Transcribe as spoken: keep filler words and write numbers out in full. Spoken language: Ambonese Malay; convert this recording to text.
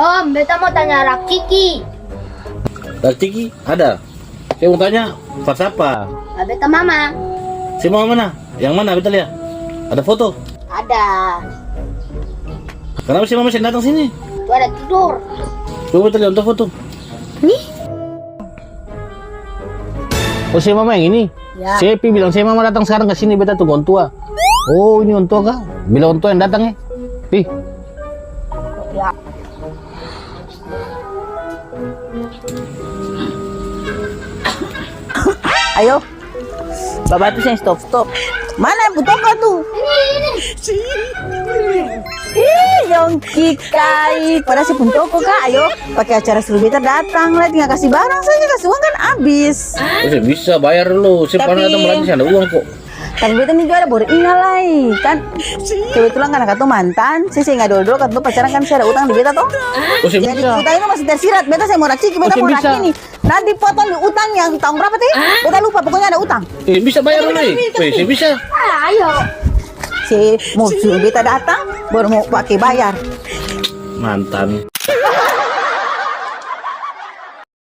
Om, beta mau tanya Rakiki. Rakiki? Ada. Saya mau tanya, Farsapa? Lah, beta mama. Si mama mana? Yang mana? Beta lia. Ada foto? Ada. Kenapa si mama seng datang sini? Itu ada tidur. Coba beta lia onto foto. Nih. Oh, si mama yang ini? Ya. Sepi bilang si mama datang sekarang ke sini, beta tunggu ontua. Oh, ini ontua ka? Bilang ontua yang datang, eh. Pi. Ya. Ayo. Babatu seng stop-stop. Mana yang pung toko tu? Ih, yongki kai. Padahal se pung toko ka. Ayo, pake acara suruh beta datang lah. Tinggal kasi barang saja, kasi uang kan abis. Oh, se bisa bayar dulu. Se pernah datang belanja, se ada uang kok. Tapi beta ni jua ada baru inga lai, kan kebetulan karna katong mantan, se seng inga dolo-dolo katong pacaran kan se ada utang di beta to. Oh, se bisa. Jadi utang itu masih tersirat, beta seng mo rakiki, beta mo rakini. Nanti potong di utang yang tahun berapa tadi? Beta lupa, pokoknya ada utang. Eh, bisa bayar dulu, eh. Eh, se bisa. Ah, ayo. Se mo suruh beta datang, baru mo pake bayar. Mantan.